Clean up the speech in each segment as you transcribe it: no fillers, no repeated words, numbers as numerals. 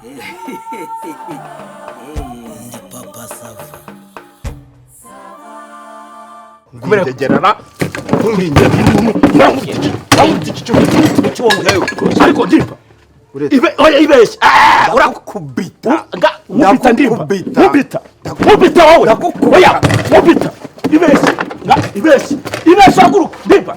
Ndi Papa Sava. Kubera Ariko Ndimba, oya, ibeshye. Ah, Ndakukubita. Nkubita, Ndimba. Ndakukubita. Nkubita, nkubita wowe. Oya, nkubita, ibeshye. Ibeshye, ibeshye, haguruka, Ndimba.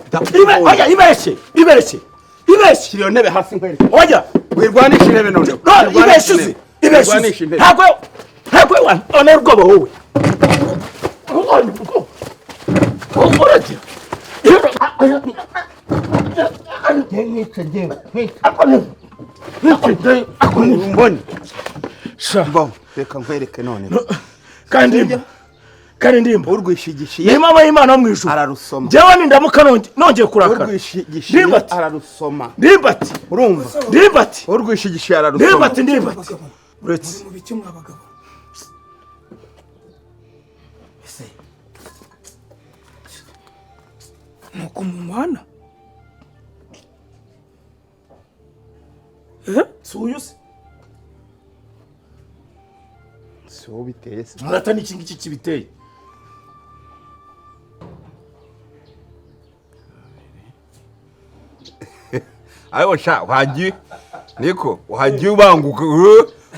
Oya, ibeshye, ibeshye, ibeshye. Shyira iyo ntebe hasi nkwereke. Oya. Wirwanisha intebe noneho. No, ibeshye uzi, ibeshye Wirwanisha uzi. intebe. Ntabwo wanera ubwoba wowe. Uragira Mboni. Sha. Mbaho, reka nkwereke noneho. Kandi kandi Ndimba, Urwishigishiye ni mama y'Imana wo mu ijuru. ararusoma. Njyewe nindamuka nongeye kurakara, Urwishigishiye Ndimbati. ararusoma. Ndimbati. Urumva? Ndimbati. Urwishigishiye ararusoma. Ndimbati, Ndimbati, uretse. Mu biki mwa bagabo? Ese nuko mumuhana? Eh? Si uyu se? Si wowe biteye se? Murata n'iki ngiki kibiteye. Ariko sha, wagiye niko wagiye ubanguka,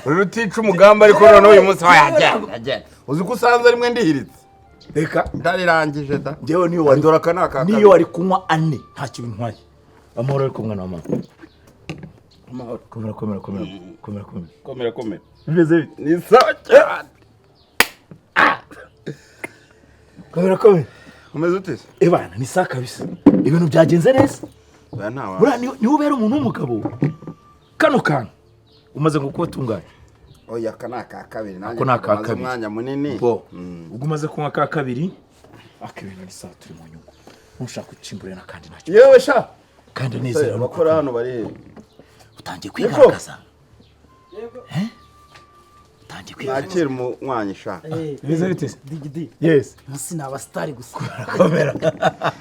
uri utica umugambi, ariko noneho uyu munsi wayajyana ajyana, uzi ko usanze rimwe ndihiritse. Reka. Ndarirangije da. Njyewe niyo wari Dore aka ni aka niyo wari kunywa ane ntacyo bintwaye. Amahoro. Ariko mwana wa mama, Amahoro. Komera, komera, komera, komera, komera. Komera, komera. Bimeze bite? Ni sawa cyane. Komera, komera. Umeze ute se? Ebana, ni sawa kabisa, ibintu byagenze neza. Oya, nta Buriya niwe ubera umuntu w'umugabo. Kano kantu umaze ngo kubatunganya. Oya, aka ni aka kabiri nanjye. Ako ni aka Maze kabiri. umwanya munini. Bo ubwo umaze kunywa ka kabiri, aka ibintu ni sawa, turi mu nyungu. Ntushaka ucimburira n'akandi, ntacyo. Yewe sha. Kandi nezero. Abakora hano bari he? Utangiye kwigaragaza. Eh? Utangiye kwigaragaza. Nakira umunywanyi sha. Bimeze bite se? Digidi. Yes. Munsi ni abasitari gusa. Komera.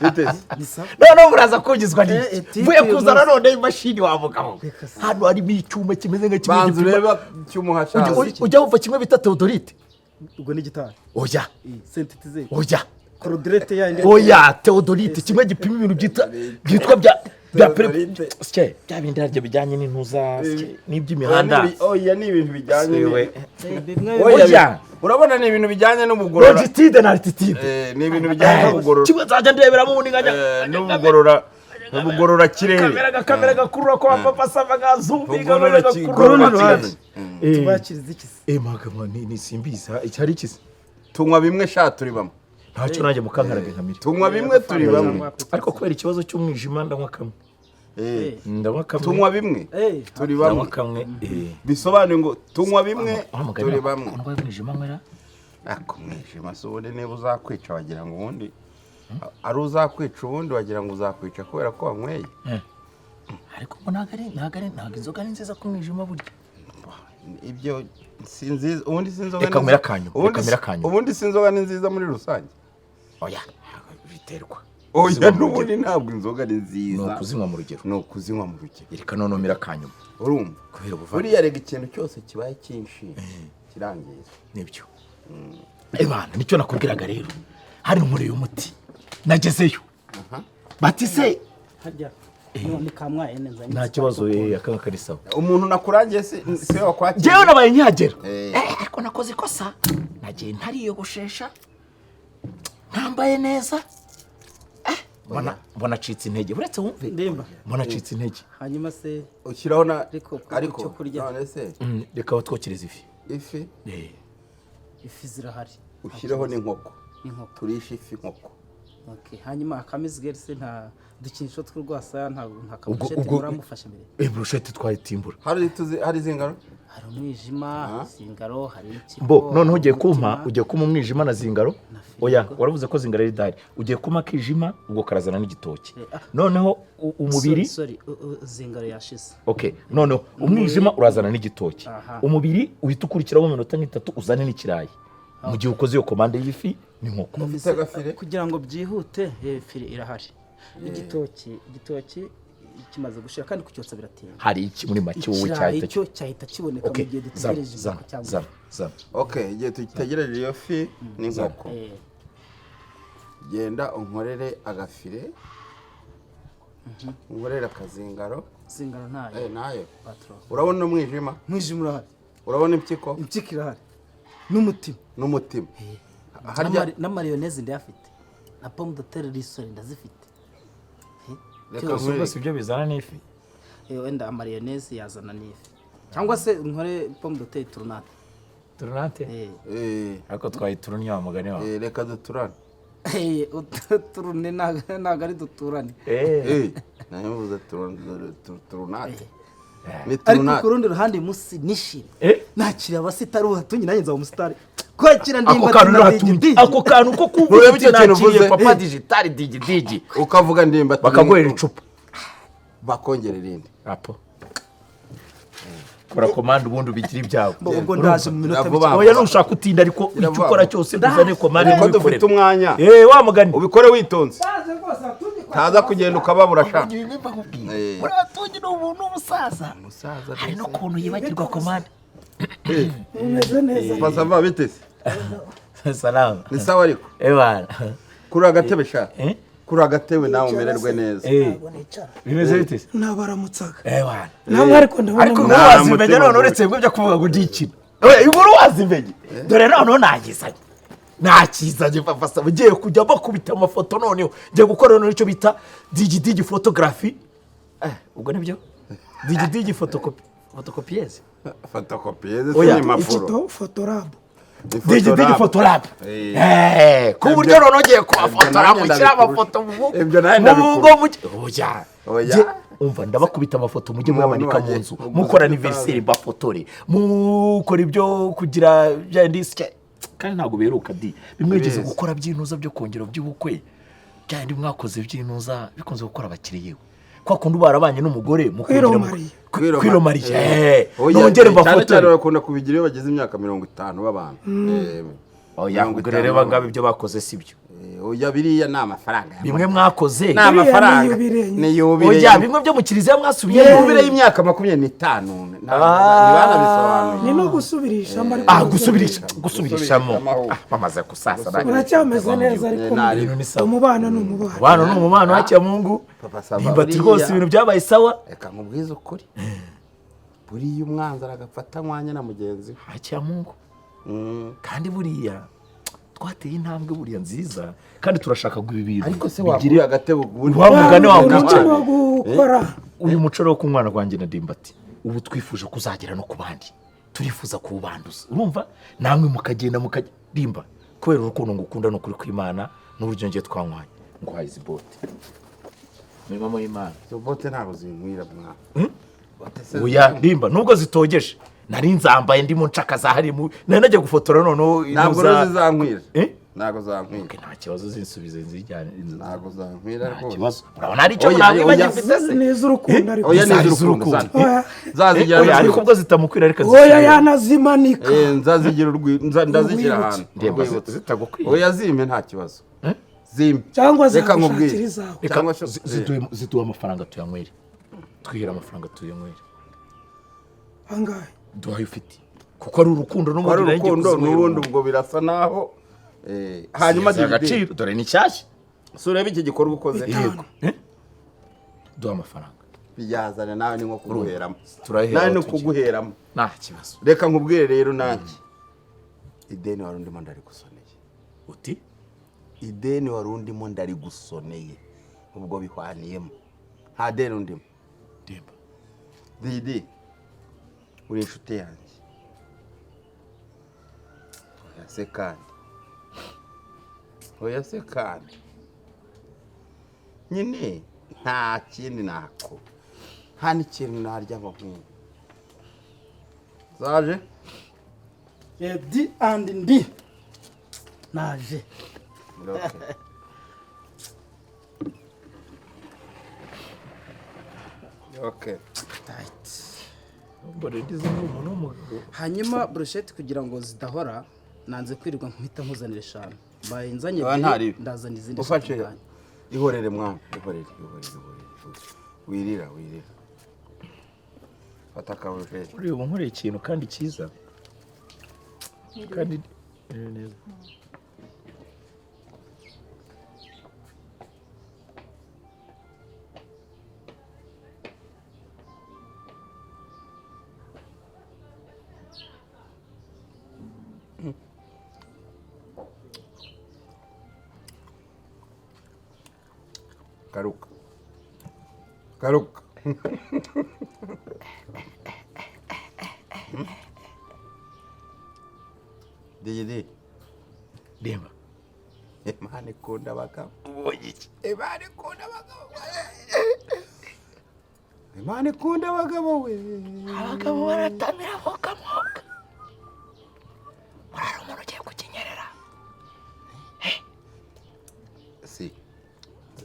Bite se? Ni sawa. Noneho muraza kugizwa Eh, n'iki? tipe Mvuye uyu kuzana munsi. none imashini wa mugabo. Hano harimo icyuma kimeze nka kimwe Banza gipima. urebe cyumuha sha. Ujya wumva kimwe bita theodolite? Ubwo ni gitari. Oya. Sentitize. Oya. Korodurete yandi. Oya, theodolite, kimwe gipima ibintu byitwa bya Theodolite. Sike, bya bindi harya bijyanye n'intuza, sike, n'iby'imihanda. Oya, ni ibintu bijyanye Siwe. Bimwe. Oya, Oya. urabona ni ibintu bijyanye n'ubugorora. Longitude na altitude. Ni ibintu bijyanye n'ubugorora. Kimwe nzajya ndeberamo ubundi nkajya N'ubugorora, n'ubugorora kirere. Kamera, gakamera gakurura kwa Papa Sava, gazumbi. Ubugorora Kamera gakurura gakurura. kirere. Tubakiriza iki se? Magama ni simbizi icyari ikize. Tunywa bimwe sha, turi bamwe. Ntacyo, nanjye mukankaraga nkamira. Tunywa bimwe, turi bamwe. Ariko kubera ikibazo cy'umwijima ndanywa kamwe. Ndanywa kamwe. Tunywa bimwe, Eh, turi Ndanywa bamwe. kamwe. Bisobanuye ngo tunywa bimwe, Wa mugani, turi bamwe. ndwaye umwijima nywera. Ako mwijima se ubundi niba uzakwica, wagira ngo ubundi ari uzakwica, ubundi wagira ngo uzakwica kubera ko wanyweye. Ariko ngo ntabwo inzoga ari nziza ku mwijima burya. Ibyo si nziza, ubundi si inzoga Reka ni nywere nziza. akanyuma, Ubundi reka nywere akanyuma. Ubundi si inzoga ni nziza muri rusange. Oya, biterwa. Oya. Kuzinywa mu N'ubundi rugero. ntabwo inzoga ari Ni nziza. ukuzinywa mu rugero. Ni ukuzinywa mu rugero. Reka noneho mira akanyuma. Urumva? Kubera ubuvandimwe. Buriya rega ikintu cyose kibaye cyinshi kirangiza. Nibyo. Ebana, nicyo nakubwiraga rero, hari nkoreye umuti, nagezeyo bati se. Harya none kamwaye neza? Nta kibazo, aka ngaka ni sawa. Umuntu nakurangiye si we wakwakiriye? Njyewe nabaye nkihagera. Ariko nakoze ikosa, nagiye ntariyogoshesha, ntambaye neza. Mbona acitse intege, uretse wumve. Ndimba. Mbona acitse intege. Hanyuma se Ushyiraho na Ariko ku ariko cyo kurya. none se Reka batwokereze ifi. Ifi. Ifi zirahari. Ushyireho n'inkoko. N'inkoko. Turishe ifi, inkoko. Okay. Hanyuma akamizigeri se, nta dukinisho tw'urwasaya, nta Ubwo kabushete muramufasha mbere? Brochette twayitimbura. Hari tuzi, hari zingaro. Hari umwijima, zingaro, hari impyiko. Bo noneho ugiye kumpa umutima. ugiye kumpa umwijima na zingaro. Na firigo. Oya, waravuze ko zingaro ari dahari, ugiye kumpa akijima, ubwo karazana n'igitoki. Ah. Noneho umubiri. Sorry, sorry, zingaro yashize. Okay, noneho umwijima urazana n'igitoki. Aha. Umubiri uhita ukurikiraho mu minota nk'itatu, uzane n'ikirayi mu gihe ukoze iyo komande y'ifi n'inkoko. Ufite agafire? Kugira ngo byihute, fire irahari, igitoki kimaze gushira, kandi kucyotsa biratinda. Hari iki muri make wowe Ikirayi cyahita cyo cyahita kiboneka mu Okay, gihe zana, dutegereje zana, inkoko cyangwa zana, zana. Okay, igihe dutegereje iyo fi n'inkoko, genda unkorere agafire, unkorere akazingaro. Zingaro ntayo. Eh, nayo. Patron. Urabona umwijima? Umwijima urahari. Urabona impyiko? Impyiko irahari n'umutima. N'umutima harya. N'amariyoneze ndayafite, na pomme de terre risore ndazifite. Reka Cyose. nkwereke. Rwose ibyo bizana n'ifi. Wenda amariyoneze yazana n'ifi, cyangwa se nkore pomme de terre tournante. Tournante. Ariko twahita wa mugani wawe. Reka duturane. Turune ntabwo ari duturane. Nayo mvuze tournante ni Ariko tournante. ku rundi ruhande, uyu munsi nishimye. Nakira abasitari, uhatunye nanjye nzaba umusitari kwakira. Ako Ndimbati kantu na urahatunye. Digi Digi. Ako kantu ko kuvuga Ntureba uti icyo kintu nakiriye uvuze? papa digitali digi digi. Ukavuga Ndimbati. Bakaguhera icupa. Bakongera irindi. Apo kora komande ubundi ubigire ibyawe. Ubwo ndaje mu minota Vuba. mike. Oya, nushaka utinda, ariko icyo ukora cyose uzane komande. Kuko dufite umwanya. Wa mugani. Ubikore witonze, ntaza kugenda ukababura sha. Urabatungi ni umuntu w'umusaza. Umusaza. Hari n'ukuntu yibagirwa komande. Umeze neza. Pasava, bitese? Salama. Ni sawa ariko. Ebana. Kuri agatebe sha. Eh? Kuri agatebe nawe umererwe neza. Bimeze bite se? Nabaramutsaga. Ebana. Namwe ariko ndabona Ariko Nta inkuru wazimenye. mutima None mubi. uretse bimwe byo kuvuga ngo ndikina. Oya, inkuru wazimenye, dore noneho nagizanye, nakizanye papa saba ugiye kujya bakubita amafoto. Noneho ngiye gukora noneho icyo bita digi digi photography. Ubwo nibyo digi digi photocopy, photocopieuse. Photocopieuse. Oya, ni impapuro. Foto Fotorab. Ni digi digi Photolab. Photolab. Ku buryo noneho ugiye kubafotora, Ibyo nanjye mushyira ndabikurusha. amafoto mu Ibyo nanjye mu ndabikurusha. ngo mujye oya. Oya. Umva, ndabakubita amafoto mujye Umuntu muyamanika mu wagiye nzu, uguze mukora utazi. anniversaire mbafotore, mukora ibyo kugira bya ndisya, kandi ntabwo biheruka di bimwe wigeze Ibizi. gukora by'intuza byo kongera by'ubukwe, bya bindi mwakoze by'intuza bikunze gukora abakiriya yewe kwa kundi barabanye n'umugore mukongera Kwiromariya. Kwiromariya. Oya, Nongere cyane cyane mbafotore. bakunda kubigira iyo bageze imyaka 50 b'abantu. Oya, mirongo ubwo itanu rero b'abantu. ngabo ibyo bakoze si byo. Oya, biriya ni amafaranga Bimwe mwakoze. Ni amafaranga. Biriya ni yubile. Ni yubile. Oya, bimwe byo mu kiliziya mwasubiyeyo. Yubile y'imyaka 25, ntibanabisobanuye. Ni no gusubirishamo ariko. Ah, gusubirishamo. Gusubirishamo. Ah, bamaze gusasa. Uracyameze neza ariko. Nari- Ibintu ni sawa. Umubano ni umubano. Umubano ni umubano, hakiya Mungu. Papa Sava, Ndimbati buriya- rwose ibintu byabaye sawa. Reka nkubwize ukuri, buriya umwanzi aragafata nkwanya na mugenzi we. Hakiya Mungu. Kandi buriya twateye intambwe buriya nziza, kandi turashaka ngo ibi bintu Ariko se bigire wakuriye agatebe ubundi Wa mugani wawe Umuco wicara. wo gukora. Uyu muco rero ku mwana wanjye na Ndimbati, ubu twifuje kuzagera no ku bandi, turifuza kuwubanduza, urumva namwe mukagenda mukajya rimba kubera urukundo ngukunda ni ukuri kw'Imana n'uburyo ngiye twanywanye, nguhaye izi bote ni mama y'Imana. Izo bote ntabwo zinkwira mwana. Bote se Oya rimba, nubwo zitogeje nari nzambaye ndimo nshaka za harimu, nari nagiye gufotora noneho ntabwo rero zizankwira. Eh? Ntabwo zankwira. Okay, nta kibazo, zinsubize nzijyane. Ntabwo zankwira Nta rwose. kibazo, urabona hari icyo Oya, ntabwo oya. gifite se? Ni iz'urukundo ariko. Oya, ni Zari iz'urukundo. iz'urukundo. Oya. Nzazigira. Oya, ariko ubwo zitamukwira ariko Oya, zisubire. yanazimanika. Nzazigira ndazishyira Urwibutso. ahantu. Ndemba Urwibutso. zitagukwiye. Oya, zimpe nta kibazo, zimpe. Cyangwa Reka zagushakira nkubwire. izawe. Reka Cyangwa se- ziduhe amafaranga tuyanywere, twihere amafaranga tuyanywere. Angahe? Duhaye ufite, kuko ari urukundo Ko ari n'ubundi nari ngiye urukundo kuzinywera n'ubundi umuntu. ubwo birasa naho hanyuma Ziha DVD. agaciro, dore ni nshyashya. Si urebe iki gikorwa ukoze? Yego. Eh? Duha amafaranga. Byazane nawe, ni nko kuguheramo. Turahera Nawe aho ni tugiye. ukuguheramo. Nta kibazo. Reka nkubwire rero, nanjye ideni wari undimo ndarigusoneye. Uti? Ideni wari undimo ndarigusoneye, ubwo bihwaniyemo, nta deni undimo. Ndemba. Didi, uri inshuti yanjye. Oya se kandi, oya se kandi, nyine nta kindi nako, nta n'ikintu narya ngo nkumve zaje. D and D naje. Okay. Okay. Mbona ndize nk'umuntu w'umugabo. Hanyuma brochette kugira ngo zidahora, nanze kwirirwa nkita nkuzanira eshanu, mbaye nzanye Aba ebyiri, ntaribi. ndazana izindi Ufashe eshatu kanya. ihorere mwana, ihorere, ihorere, ihorere. Wirira, wirira, fata akaburusheti. Uriya ubu nkoreye ikintu kandi cyiza kandi neza. Garuka, garuka. Digidi. Reba. Imana ikunda abagabo. Ubonye iki? Imana ikunda abagabo, Imana ikunda abagabo we. Abagabo baratamira bokamoka. Murara umuntu ugiye kukinyerera. Si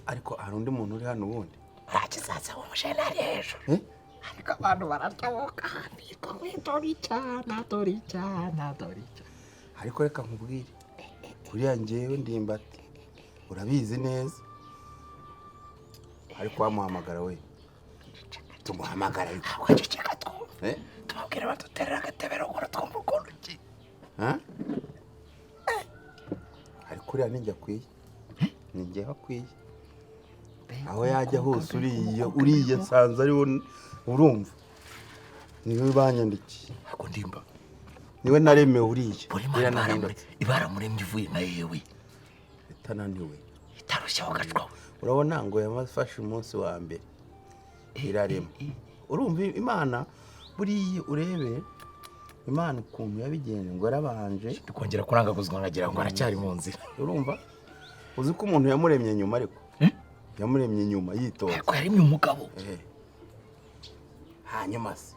ariko hari undi muntu uri hano ubundi? Ntakizaza w'umujenari hejuru. Eh? Ariko abantu bararya bokahandika we, dore icyana, dore icyana, dore icyana. Ariko reka nkubwire, uriya njyewe Ndimbati urabizi neza, ariko wamuhamagara we, tumuhamagara ariko. Ntabwo aceceka, twumva. Eh? Tubabwire baduterera agatebe ruguru twumva ukuntu ugiye. Ha? Ariko uriya nijye akwiye, ni njyewe akwiye. Aho yajya hose uriya, uriya nsanze ariwo, urumva niwe banyandikiye. Ntabwo Ndimba. Niwe naremewe uriya. Buri Imana Biranahindutse. ibaramuremye ivuye na yewe. Itananiwe. Itarushyaho gacwawe. Urabona ngo yamafashe umunsi wa mbere irarema. Urumva Imana buriya, urebe Imana ukuntu yabigenje ngo yarabanje. Kongera kurangaguzwa nkagira ngo aracyari mu nzira. Urumva, uzi ko umuntu yamuremye nyuma, ariko yamuremye nyuma yitonze. Ariko yaremye umugabo. Eh. Hanyuma se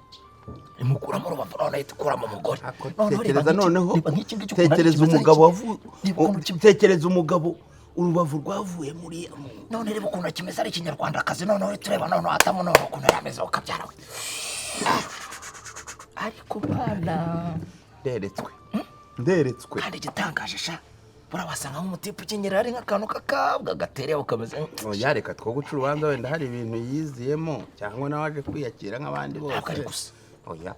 imukuramo urubavu, none ahita ikuramo umugore. Noneho reba tekereza noneho reba nk'iki ngiki ukuntu ari tekereza kimeze umugabo iki. wavu Reba ukuntu kimeze. Tekereza umugabo urubavu rwavuye muri None reba ukuntu kimeze, ari ikinyarwandakazi. Noneho tureba noneho atamu, noneho ukuntu yari ameze ukabyara we. Ariko bana. Nderetswe, nderetswe. Kandi igitangaje sha, buriya wasanga nk'umutipe ukenyera ari nk'akantu k'akabwa gatereyeho kameze Oya, reka two guca urubanza, wenda hari ibintu yiziyemo cyangwa nawe aje kwiyakira nk'abandi bose. Ntabwo ari gusa. Oya.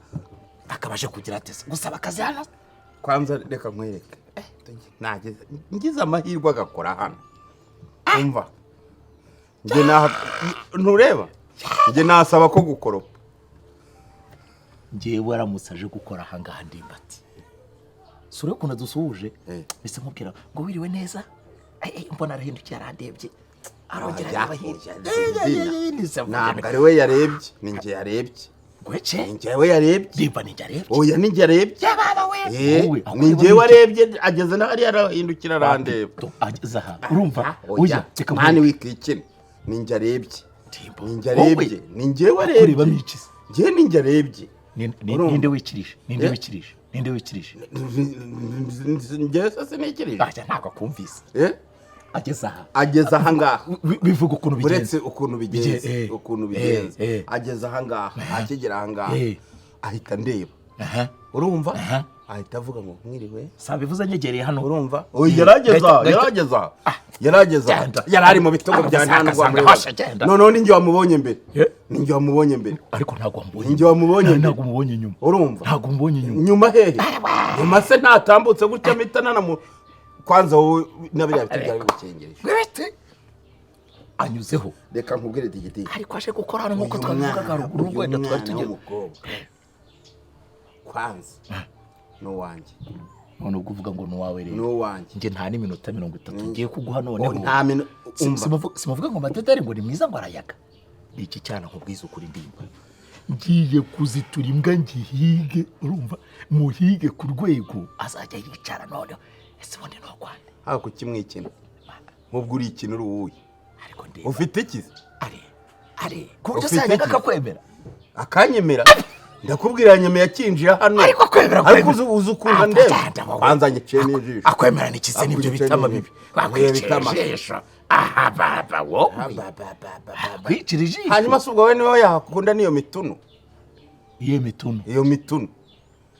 Akabashe kugira ate se gusaba akazi hano? Kwanza reka nkwereke, nageze ngize amahirwe agakora hano, umva njye naha ntureba, njye nasaba ko gukoropa. Njyewe aramutse aje gukora ahangaha, Ndimbati, si urebe ukuntu adusuhuje. Eh. Mbese nkubwira ngo wiriwe neza. Eh, eh, mbona arahindukiye, arandebye, arongera Oya, areba hirya. oya, Eh, eh, eh, eh, ntabwo ari we yarebye, ni njye yarebye. Gwece. Ni njyewe yarebye. Ndimba ni njye arebye. Oya, ni njye yarebye. Yababa we. Eh, Wowe, aho ni ureba njyewe ni iki? warebye, ageze na hariya arahindukira arandeba. Ageze aha, urumva? Oya. Oya, reka mani nkwereke. wikikina, ni njye arebye. Ndimba. Ni njye arebye. Wowe. Ni njyewe Kureba arebye. n'iki se? Njyewe ni njye arebye. Urumva? Ninde wikirije? Ninde Eh? wikirije? Ninde wikirije? Njyewe se sinikirije? Ajya ntabwo akumvise. Eh? Ageze aha. Ageze aha ngaha. Bivuga ukuntu bigenze. Uretse ukuntu bigenze, ukuntu bigenze, ageze aha ngaha, akigera aha ngaha ahita ndeba. Urumva, ahita avuga ngo mwiriwe. Sabivuze nyegereye hano. Urumva? Oya, yarageza. Yarageza, yarageza. Genda. Yari ari mu bitugu bya Agasanga nta nubwo wamureba. hose, genda. Noneho ninjye wamubonye mbere. Eh. Ninjye wamubonye mbere. Ariko ntabwo wamubonye. Ninjye wamubonye mbere. Ntabwo umubonye inyuma. Urumva? Ntabwo umubonye inyuma. Nyuma hehe? Nyuma se ntatambutse gutya mpita nanamu kwanza wowe na biriya biti byari bigukengereje. Gwete. Anyuzeho. Reka nkubwire, Digidi. Ariko aje gukora hano nk'uko Uyu twabivugaga mwana- haruguru, uyu wenda twari mwana tugiye w'umukobwa kwanza ni uwanjye. None ubwo uvuga ngo ni uwawe Ni rero, uwanjye. njye nta n'iminota 30 ngiye kuguha noneho. Oh, nta umva. Simuvuga ngo madederi ngo ni mwiza ngo arayaga. Ni iki cyana nkubwiza ukuri, Ndimba, ngiye kuzitura imbwa ngihige, urumva, muhige ku rwego azajya yicara noneho. Ese ubundi ni ukwande? Haba kukimwikina nk'ubwo uri ikintu uri uwuhe? Ariko Ndimba. Ufite iki se? Are are ku buryo Ufite se yajyaga iki? akakwemera. Akanyemera, ndakubwira, yanyemeye akinjira hano. Ariko akwemera, Ariko akwemera. uzi ukuntu Ah, andeba. genda wowe. Kwanza nyiciye n'ijisho. Akwemera n'iki se n'ibyo Akwiciye bitama n'ijisho. bibi? Oya, bitama. Wakwicira ijisho aha baba wowe, kwicira ijisho. Hanyuma se ubwo wowe niwe yakunda n'iyo mituno? Iyo mituno? Iyo mituno.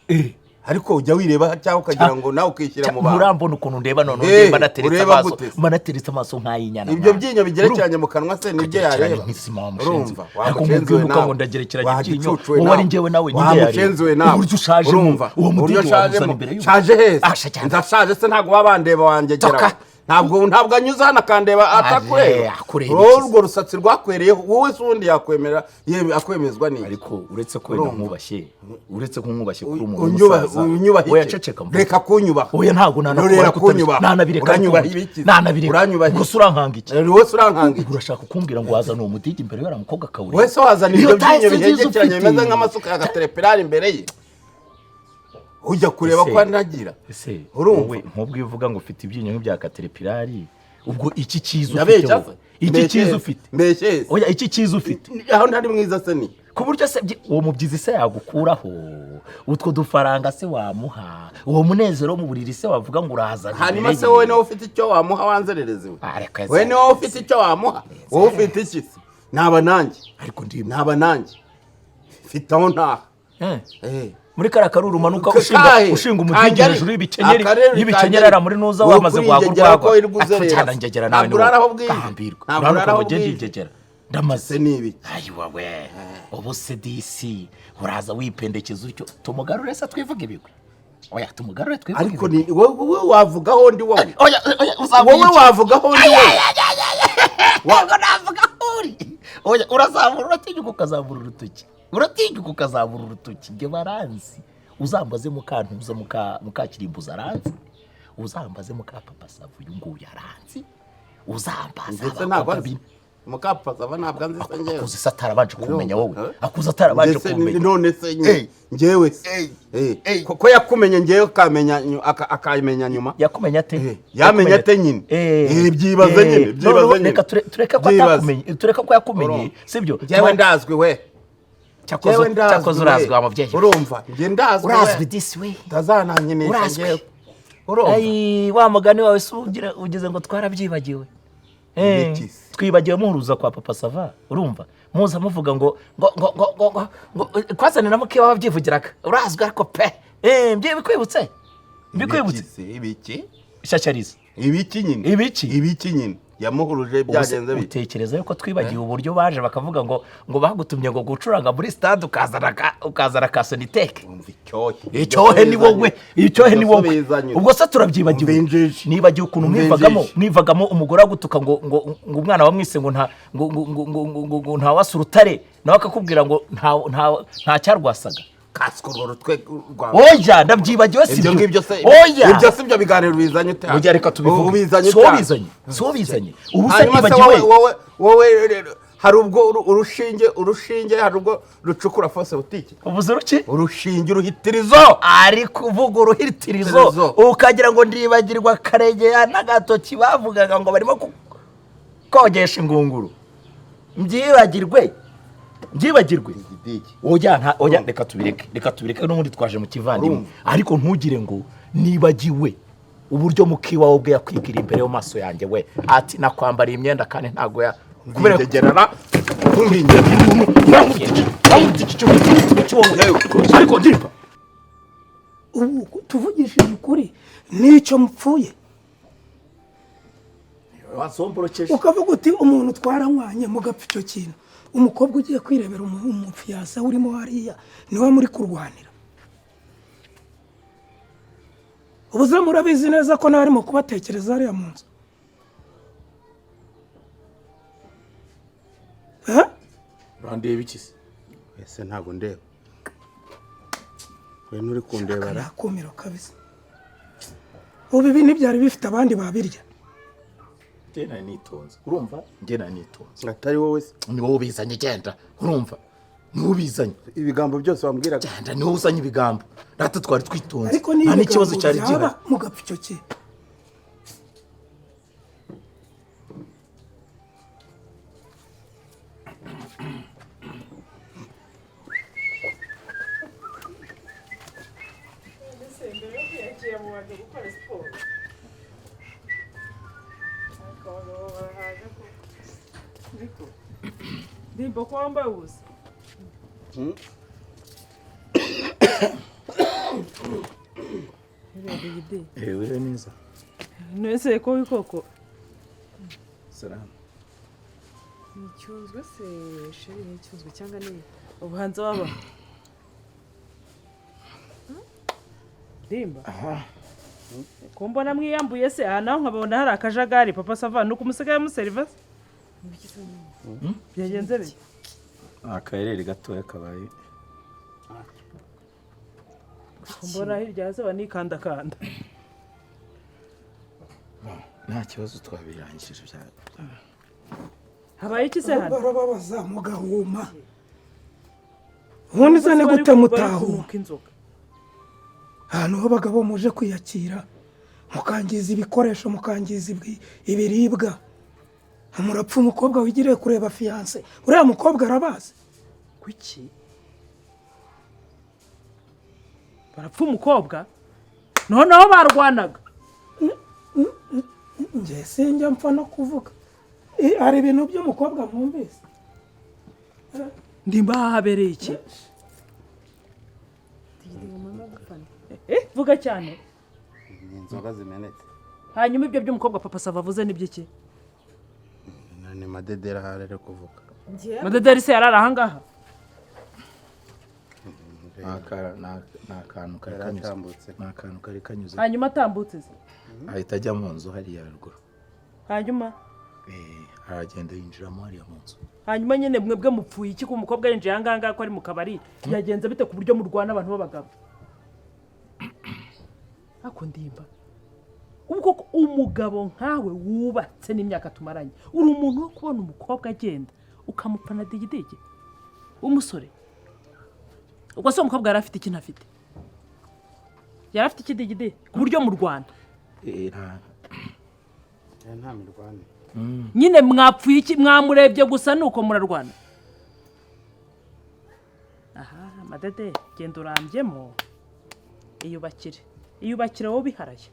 Eh. Ariko ujya wireba cyangwa ukagira ngo nawe ukishyira mu bantu. Murambona ukuntu ndeba none? Eh, mba nateretse ureba amaso gute se? Mba nateretse amaso nk'ay'inyana. Ibyo Mwana. byinyo bigerekeranye mu kanwa se nibyo Ukagerekeranya yareba? nk'isima, wa mushenzi. Urumva? Ariko Wa mushenzi nkubwiye we uko nawe. ngo ndagerekeranya Wa ibyinyo, gicucu we wowe nawe. ari njyewe nawe Wa ninde yareba? mushenzi we nawe. Uburyo ushajemo, Urumva? uwo Uburyo mudigi wamuzana nshajemo. imbere y'umuntu. Nshaje heza? Ah, sha cyane. Ndashaje se? Ntabwo baba bandeba wangegera. Toka. Ntabwo anyuze hano akandeba atakureba. Akureba Wowe iki se? urwo rusatsi rwakwereyeho wowe se ubundi yakwemera yewe akwemezwa n'iki? Ariko uretse ko wenda Urumva? nkubashye, uretse ko nkubashye kuri umuntu w'umusaza. Unyubaha iki? Oya, ceceka mvuge. Reka kunyubaha. Oya, ntabwo nanakubara. Reka kunyubaha. Nanabireka. Uranyubaha ibiki? Nanabireka. Uranyubaha iki? Gusa urankanga iki? Wowe se urankanga iki? Urashaka kumbwira ngo wazana uwo mudigi imbere y'uriya mukobwa akawureba? Wowe se wazana Iyo ibyo taye byinyo se nziza bihegekeranye ufite. bimeze nk'amasuka ya gaterepirari imbere ye, ujya kureba Ese- ko anagira? Ese Urumva? wowe nk'ubwo iyo uvuga ngo ufite ibyinyo nk'ibya katerepirari, ubwo iki cyiza ufite Ndabeshya wowe se? iki Mbeshye cyiza se? ufite? Mbeshye se? Oya, iki cyiza ufite? Aho ntari mwiza se ni Ku buryo se uwo mubyizi se yagukuraho utwo dufaranga se wamuha uwo munezero wo mu buriri se wavuga ngo urazana Hanyuma imbere se ye? wowe niwe ufite icyo wamuha, wanzererezi we? Ah, reka Wowe niwe ufite icyo wamuha? Wowe ufite iki se? Naba nanjye. Ariko ndimo. Naba nanjye mfite aho ntaha. Eh. Eh. Muri kariya karuru umanuka Kahe? ushinga ushinga umudigi Kagari. hejuru y'ibikenyeri Akarere y'ibikenyeri kagari. ari muri nuza Wowe wamaze kuri guhaga ingegera urwagwa. ko iri guzerera. Ati, cyane ngegera nawe. Ntabwo urara aho bwije. Gahambirwa. Ntabwo Uranuka urara aho ngo ugende bwije. ingegera ndamaze. Se ni ibiki? Ayiwa we, ubu se disi uraza wipendekeza utyo. Tumugarure se twivuge ibigwi? Oya, tumugarure twivuge Ariko ibigwi. ni wowe wavugaho ndi wowe? Oya oya, uzamura Wowe iki? wavugaho ndi wowe? Ntabwo navuga aho uri. Oya, urazamura, uratinyuka ukazamura urutoki, uratinyuka ukazamura urutoki. Njye baranzi. Uzambaze mukantuza mukakirimbuza aranzi, uzambaze muka papa Sava uyu nguyu aranzi, uzambaza Ndetse ntabwo abakobwa anzi. Mukapfa ava ntabwo anzi se njyewe. Akuzi se atarabanje kumenya wowe? Eh? Akuzi atarabanje Ndetse kumenya? None se nyine njyewe se Eh, ko yakumenye njyewe akamenya nyuma? Yakumenya ate? Eh, yamenya ate nyine? Eh, Eh, byibaze eh, nyine, byibaze noneho nyine. Reka tureke ko Byibaze. atakumenye, tureke ko yakumenye. Urumva? Sibyo? Njyewe ndazwi we. Cyakoze Njyewe ndazwi cyakoze we. urazwi wa mubyeyi we. Urumva, njye ndazwi we. Urazwi disi we. Utazanankinisha. Urazwi. Njyewe urumva. Ayi, wa mugani wawe se ugize ngo twarabyibagiwe? Eh, Ibiki se? twibagiwe muhuruza kwa papa Sava, urumva muza muvuga ngo kwazanira muke wababyivugiraga urazwi ariko pe. Eh, mbikwibutse mbikwibutse. Ibiki se, ibiki? Shyashyariza. Ibiki nyine? Ibiki? Ibiki nyine yamuhuruje? Ubu se Byagenze bite? utekereza yuko twibagiwe uburyo baje bakavuga ngo bagutumye ngo gucuranga muri stade, ukazana ka soniteke? Umva icyohe. Icyohe ni wowe, icyohe ni wowe. Ubwo Ubwo se turabyibagiwe? Umva injiji. Nibagiwe ukuntu Umva mwivagamo injiji. mwivagamo umugore agutuka ngo umwana wamwise ngo nta ngo ntawasa urutare, nawe akakubwira ngo nta cyarwasaga. Kasiko urwo rutwe rwawe. Oya, ndabyibagiwe, si Ibyo ngibyo se? Oya. Ibyo si byo biganiro bizanye ute? Ujya, reka tubivuge. Ubizanye Si wowe ute? ubizanye, si wowe ubizanye. Ubu se Hanyuma se nibagiwe? wowe rero, hari ubwo urushinge hari ubwo rucukura fose butike? Ubuze ruki? Urushinge, uruhitirizo. Ari kuvuga uruhitirizo. Uruhitirizo. Ukagira ngo ndibagirwa Karegeya n'agatoki bavugaga ngo barimo kogesha ingunguru? Mbyibagirwe, mbyibagirwe? Igidigi. Oya, nta oya, reka tubireke, reka tubireke, n'ubundi twaje mu kivandimwe. Urumva? Ariko ntugire ngo nibagiwe uburyo mukiwawe ubwe yakwibwira imbere yo maso yanjye we ati nakwambariye imyenda kandi ntabwo ya kubera Kubera ariko ndirimba. Ubu tuvugishije ukuri n'icyo mupfuye? Wasomborokeje. Ukavuga uti umuntu twaranywanye mugapfa icyo kintu, umukobwa ugiye kwirebera umufiyasa urimo hariya niwe muri kurwanira. Ubu murabizi neza ko nawe arimo kubatekereza hariya mu nzu. Eh? Urandeba iki se? Ese ntabwo ndeba we nturi kundeba ra? Karakumiro kabisa. Ubu ibi ntibyari bifite abandi babirya. Njye nari nitonze, urumva, njye nari nitonze. Atari wowe se? Ni wowe ubizanye, genda, urumva, ni wowe ubizanye. Ibigambo byose wambwiraga. Genda, ni wowe uzanye ibigambo. Natwe twari twitonze. Ariko niyo Nta n'ikibazo ibigambo cyari byaba gihari. mugapfa icyo kintu. Ese mbere yo kwiyakira mubanza gukora siporo? Ariko abagabo barahaga ko ariko ndimba ko wambaye ubusa. Dede. Wiriwe neza. Nese ko wikoko. Salamu. Ni icyunzwe se chéri, ni icyunzwe cyangwa ni ubuhanza waba? Ndimba. Ko mbona mwiyambuye se, aha naho nkabona hari akajagari. Papa Sava, nuko umusigaye muserivasi? Byagenze bite? Akarere gatoya kabaye. Ko mbona hirya hasi banikandakanda. Nta kibazo, twabirangije bya. Habaye iki se hano? Barababaza mugahuma, ubundi se ni gute mutahuma? Inzoga. Ahantu h'abagabo muje kwiyakira, mukangiza ibikoresho, mukangiza ibiribwa, murapfa umukobwa wigiriye kureba fiancé. Uriya mukobwa arabazi. Kuki barapfa umukobwa? Noneho barwanaga. Njye sinjya mpfa no kuvuga. Hari ibintu by'umukobwa mwumvise. Ndimba, habereye iki? Vuga cyane. Ni inzoga zimenetse. Hanyuma ibyo by'umukobwa Papa Sava avuze ni by'iki? Ni Madederi ahari ari kuvuga. Madederi se yarari ahangaha? Ni akantu kari Yari kanyuze. atambutse. Ni akantu kari kanyuze. Hanyuma atambutse se? Ahita ajya mu nzu hariya ruguru. Hanyuma? Aragenda yinjiramo hariya mu nzu. Hanyuma nyine mwebwe mupfuye iki? Ko umukobwa yinjiye ahangaha, ko ari mu kabari, byagenze bite ku buryo murwana abantu b'abagabo? Ariko Ndimba, ubwo ko umugabo nkawe wubatse n'imyaka tumaranye, uri umuntu wo kubona umukobwa agenda ukamupfana digidigi w'umusore? Ubwo se umukobwa yari afite ikintu, afite, yari afite iki, Digidi, ku buryo mu Rwanda? Nta. Nta mirwane. Nyine mwapfuye iki? Mwamurebye gusa nuko murarwana. Aha Madede, genda urambyemo, iyubakire, iyubakire wowe ubiharaye.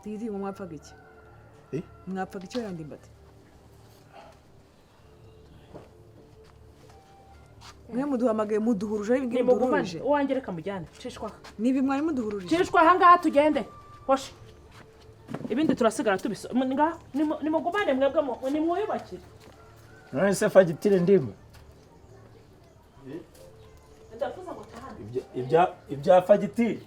Didi, ngo mwapfaga iki? Eh? Mwapfaga iki wera Ndimbati? Mwe muduhamagaye muduhuruje, ari ibingibi Nimugumane. muduhuruje? Uwanjye reka mujyane, cishwa. Ni ibi mwari muduhuruje? Cishwa ahangaha tugende, hoshi, ibindi turasigara tubiso ngaha. Nimugumane mwebwe, nimwiyubakire. None se fagitire, Ndimba? Ndavuze ngo tahane. Ibya fagitire.